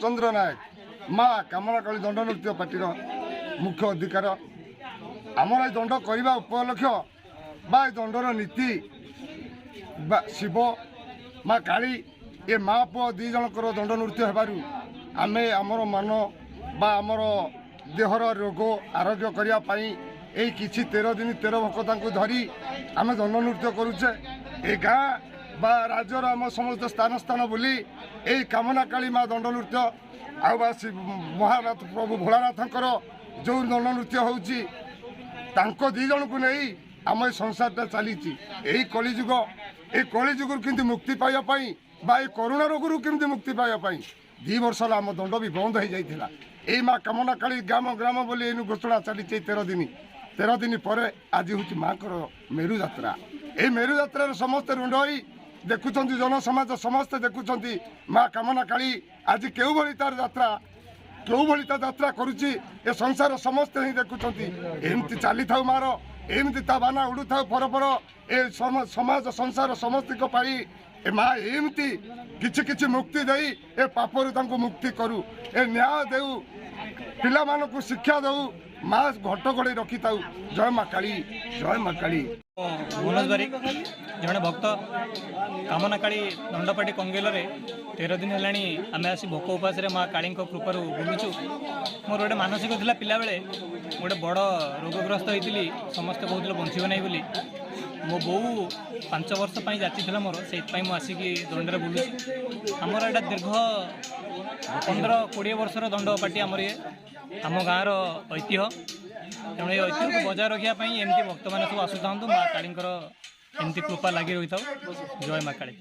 ଚନ୍ଦ୍ର ନାୟକ, ମା କାମନାକାଳୀ ଦଣ୍ଡ ନୃତ୍ୟ ପାର୍ଟିର ମୁଖ୍ୟ ଅଧିକାର। ଆମର ଏ ଦଣ୍ଡ କରିବା ଉପଲକ୍ଷ ବା ଏ ଦଣ୍ଡର ନୀତି ବା ଶିବ ମା କାଳୀ ଏ ମା ପୁଅ ଦୁଇ ଜଣଙ୍କର ଦଣ୍ଡ ନୃତ୍ୟ ହେବାରୁ ଆମେ ଆମର ମନ ବା ଆମର ଦେହର ରୋଗ ଆରୋଗ୍ୟ କରିବା ପାଇଁ ଏଇ କିଛି 13 ଦିନ 13 ଭକ୍ତଙ୍କୁ ଧରି ଆମେ ଦଣ୍ଡ ନୃତ୍ୟ କରୁଛେ। ଏ ଗାଁ ବା ରାଜ୍ୟର ଆମ ସମସ୍ତ ସ୍ଥାନ ସ୍ଥାନ ବୁଲି ଏଇ କାମନାକାଳୀ ମା ଦଣ୍ଡ ନୃତ୍ୟ ଆଉ ବା ମହାନାଥ ପ୍ରଭୁ ଭୋଳାନାଥଙ୍କର ଯେଉଁ ଦଣ୍ଡ ନୃତ୍ୟ ହେଉଛି, ତାଙ୍କ ଦୁଇ ଜଣଙ୍କୁ ନେଇ ଆମ ଏ ସଂସାରଟା ଚାଲିଛି। ଏଇ କଳିଯୁଗ, ଏଇ କଳିଯୁଗରୁ କେମିତି ମୁକ୍ତି ପାଇବା ପାଇଁ ବା ଏଇ କରୁଣା ରୋଗରୁ କେମିତି ମୁକ୍ତି ପାଇବା ପାଇଁ 2 ବର୍ଷ ହେଲା ଆମ ଦଣ୍ଡ ବି ବନ୍ଦ ହେଇଯାଇଥିଲା। ଏଇ ମା କାମନା କାଳୀ ଗ୍ରାମ ଗ୍ରାମ ବୋଲି ଏଇନୁ ଘୋଷଣା ଚାଲିଛି। ଏଇ 13 ଦିନ, 13 ଦିନ ପରେ ଆଜି ହେଉଛି ମାଙ୍କର ମେରୁ ଯାତ୍ରା। ଏଇ ମେରୁ ଯାତ୍ରାରେ ସମସ୍ତେ ରୁଣ୍ଡ ହୋଇ ଦେଖୁଛନ୍ତି, ଜନସମାଜ ସମସ୍ତେ ଦେଖୁଛନ୍ତି ମା କାମନା କାଳୀ ଆଜି କେଉଁଭଳି ତାର ଯାତ୍ରା, କେଉଁଭଳି ତା ଯାତ୍ରା କରୁଛି, ଏ ସଂସାର ସମସ୍ତେ ହିଁ ଦେଖୁଛନ୍ତି। ଏମିତି ଚାଲିଥାଉ ମାର, ଏମିତି ତା ବାନା ଉଡ଼ୁଥାଉ ଫର ଫର। ଏ ସମାଜ ସଂସାର ସମସ୍ତଙ୍କ ପାଇଁ ଏ ମା ଏମିତି କିଛି କିଛି ମୁକ୍ତି ଦେଇ ଏ ପାପରୁ ତାଙ୍କୁ ମୁକ୍ତି କରୁ, ଏ ନ୍ୟାୟ ଦେଉ, ପିଲାମାନଙ୍କୁ ଶିକ୍ଷା ଦେଉ, ମା ଘଟ ଘୋଡ଼େଇ ରଖିଥାଉ। ଜୟ ମା କାଳୀ, ଜୟ ମା କାଳୀ। ମନୋଜ ବାରିକ, ଜଣେ ଭକ୍ତ। କାମନାକାଳୀ ଦଣ୍ଡପାଟି କଙ୍ଗେଲରେ 13 ଦିନ ହେଲାଣି ଆମେ ଆସି ଭୋକ ଉପାସରେ ମା କାଳୀଙ୍କ କୃପାରୁ ବୁଲୁଛୁ। ମୋର ଗୋଟେ ମାନସିକ ଥିଲା। ପିଲାବେଳେ ଗୋଟେ ବଡ଼ ରୋଗଗ୍ରସ୍ତ ହେଇଥିଲି, ସମସ୍ତେ କହୁଥିଲେ ବଞ୍ଚିବ ନାହିଁ ବୋଲି। ମୋ ବୋଉ 5 ବର୍ଷ ପାଇଁ ଯାଚିଥିଲା ମୋର, ସେଇଥିପାଇଁ ମୁଁ ଆସିକି ଦଣ୍ଡରେ ବୁଲୁଛି। ଆମର ଏଇଟା ଦୀର୍ଘ 15 20 ବର୍ଷର ଦଣ୍ଡ ପାଟି ଆମର, ଇଏ ଆମ ଗାଁର ଐତିହ୍ୟ। ତେଣୁ ଏ ଐତିହ୍ୟକୁ ବଜାୟ ରଖିବା ପାଇଁ ଏମିତି ଭକ୍ତମାନେ ସବୁ ଆସୁଥାନ୍ତୁ। ମା କାଳୀଙ୍କର ଏମିତି କୃପା ଲାଗି ରହିଥାଉ। ଜୟ ମା କାଳୀ।